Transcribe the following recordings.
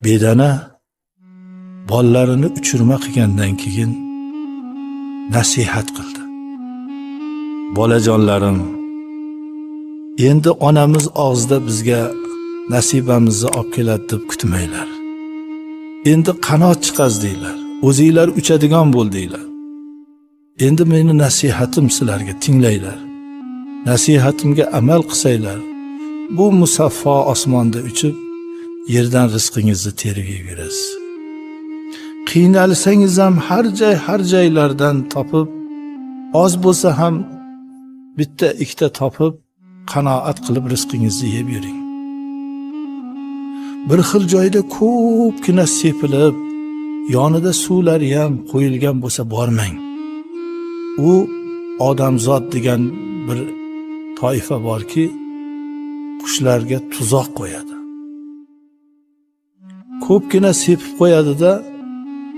Bedana bolalarini uchirma qilgandan keyin nasihat qildi. Bolajonlarim, endi onamiz og'zida bizga nasibamizni olib keladi deb kutmanglar. Endi qanot chiqazdinglar, o'zinglar uchadigan bo'ldinglar. Endi meni nasihatim sizlarga, tinglanglar. Nasihatimga amal qilsanglar, bu musaffo osmonda uchib, yerdan rizqingizni terib yeyverasiz. Qiynalsangiz ham har joy har joylardan topib, oz bo'lsa ham bitta ikkita topib, qanoat qilib rizqingizni yeb yuring. Bir xil joyda ko'pgina sepilib, yonida suvlari ham qo'yilgan bo'lsa bormang. U odamzod degan bir toifa borki, qushlarga tuzoq qo'yadi. Ko'pgina sepib qo'yadi-da,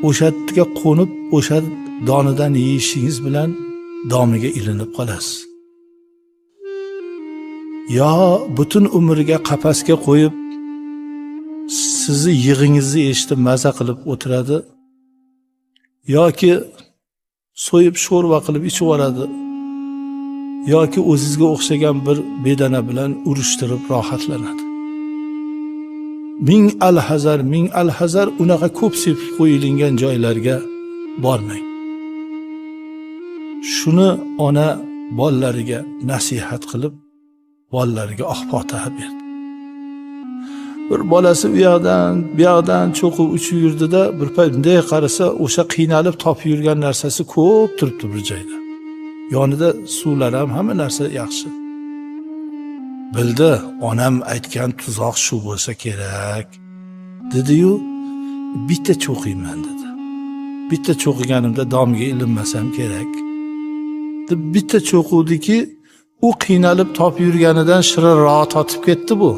o'sha yerga qo'nib, o'sha donidan yeyishingiz bilan domiga ilinib qolasiz. Yo butun umriga qafasga qo'yib, sizni yig'ingizni eshitib maza qilib o'tiradi, yoki so'yib sho'rva qilib ichib yuboradi, yoki o'zizga o'xshagan bir bedana bilan urushtirib rohatlanadi. Ming alhazar, ming alhazar unaqa ko'p sepib qo'yilgan joylarga bormang. Shuni ona bolalariga nasihat qilib, bolalariga oq fotiha berdi. Bir bolasi u yoqdan, bu yoqdan cho'qib uchib yurdi-da, bir payt bunday qarasa, o'sha qiynalib topib yurgan narsasi ko'p turibdi bir joyda. Yonida suvlar ham, hamma narsa yaxshi. Bildi, onam aytgan tuzoq shu bo'lsa kerak, dedi-yu, bitta cho'qiyman dedi. Bitta cho'qiganimda domga ilinmasam kerak. Deb bitta cho'quvdiki, u qiynalib topib yurganidan shirinroq totib ketdi bu.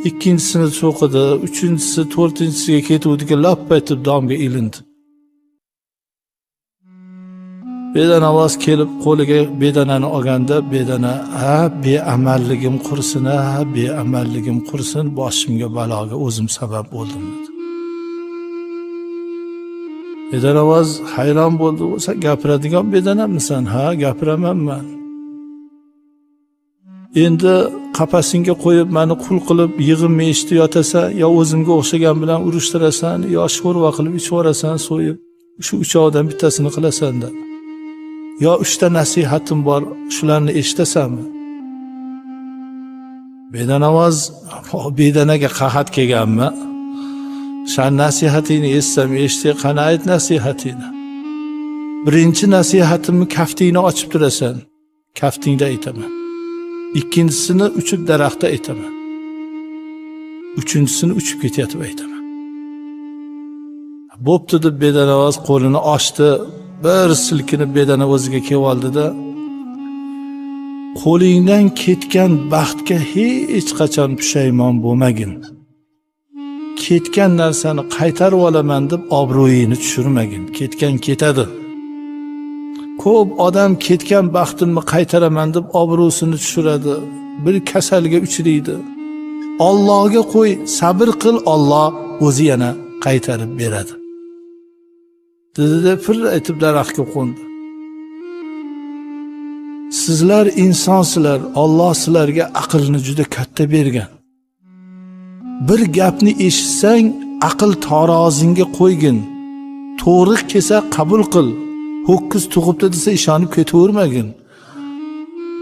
Ikkinchisini cho'qidi, uchinchisi, to'rtinchisiga ketuvdiki, lappa etib domga ilindi. Bedanovoz kelib qo'liga bedanani olganda, bedana, ha, beamalligim qursin, ha, beamalligim qursin, boshimga baloga o'zim sabab bo'ldim dedi. Bedanovoz hayron bo'ldi. Sen gapiradigan bedanamisan? Ha, gapiraman man. Endi qafasingga qo'yib meni qul qilib yig'imni eshitib yotasan, yo o'zimga o'xshagan bilan urushtirasan, yo sho'rva qilib ichib yuborasan so'yib, shu uchovidan bittasini qilasan dedi. Yo uchta nasihatim bor, shularni eshitasanmi? Bedanovoz bedanaga qahat kelganmi? San nasihatingni eshitsam eshitay, qani ayt nasihatingni. Birinchi nasihatimni kaftingni ochib turasan, kaftingda aytaman. Ikkinchisini uchib daraxtda aytaman. Uchinchisini uchib ketayotib aytaman. Bo'pti deb bedanovoz qo'lini ochdi, bir silkinib bedana o'ziga kelib oldi-da, qo'lingdan ketgan baxtga hech qachon pushaymon bo'lmagin. Ketgan narsani qaytarib olaman deb obro'yingni tushirmagin. Ketgan ketadi. Ko'p odam ketgan baxtimni qaytaraman deb obro'sini tushiradi, bir kasalga uchraydi. Allohga qo'y, sabr qil, Alloh o'zi yana qaytarib beradi. Dedi-de fır etib daraxtga qo'ndi. Sizlar insonsizlar, Alloh sizlarga aqlni juda katta bergan. Bir gapni eshitsang, aql tarozingga qo'ygin. To'g'ri kelsa qabul qil. Ho'kiz tug'ibdi desa ishonib ketavermagin.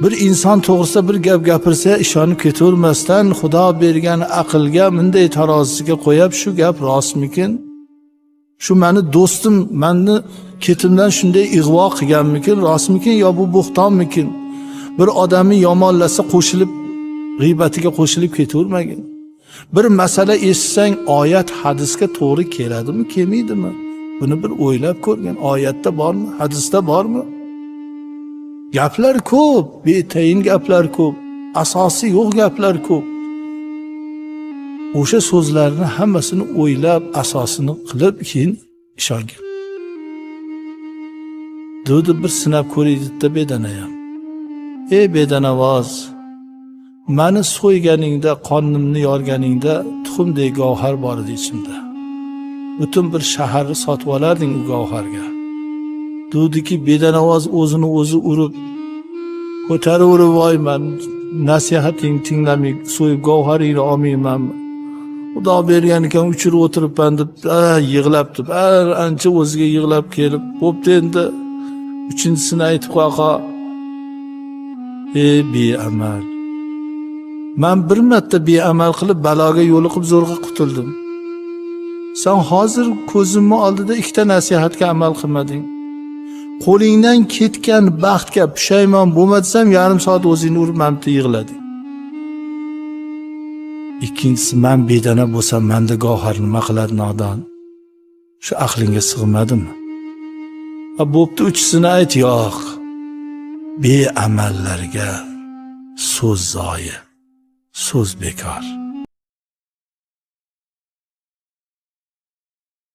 Bir inson to'g'risida bir gap gapirsa ishonib ketavermasdan Xudo bergan aqlga bunday tarozisiga qo'yib, shu gap rostmikin? Shu meni do'stim meni ketimdan shunday ig'vo qilganmikin, rostmikin yo bu bo'xtonmikin? Bir odamni yomonlasa qo'shilib, g'iybatiga qo'shilib ketavermagin. Bir masala eshitsang oyat hadisga to'g'ri keladimi, kelmaydimi? Buni bir o'ylab ko'rgin. Oyatda bormi, hadisda bormi? Gaplar ko'p, betayin gaplar ko'p, asosi yo'q gaplar ko'p. O'sha so'zlarni hammasini o'ylab, asosini qilib keyin ishongin. Dedi bir sinab ko'ray dedi bedana ham. Ey bedanavoz, Mani so'yganingda, qornimni yorganingda tuxumdek gavhar bor edi ichimda. Butun bir shaharni sotib olarding u gavharga. Dudiki bedanavoz o'zini o'zi urib ko'taraverib, voy man nasihating tinglamay so'yib gavharingni olmayman, Xudo bergan ekan uchirib o'tiribman deb yig'labdi. Bir ancha o'ziga yig'lab kelib, bo'pti endi uchinchisini aytib qo'ya. Ey beamal, man bir marta beamal qilib baloga yo'liqib zo'rg'a qutuldim. Sen hozir ko'zimni oldida ikkita nasihatga amal qilmading. Qo'lingdan ketgan baxtga pushaymon bo'lma desam, yarim soat o'zingni urib mana bu yerda yig'lading. Ikkinchisi, man bedana bo'lsam, manda gavhar nima qiladi nodon? Shu aqlingga sig'madimi? Ha, bo'pti, uchisini ayt. Yo'q. Beamallarga so'z zoyi, so'z bekor.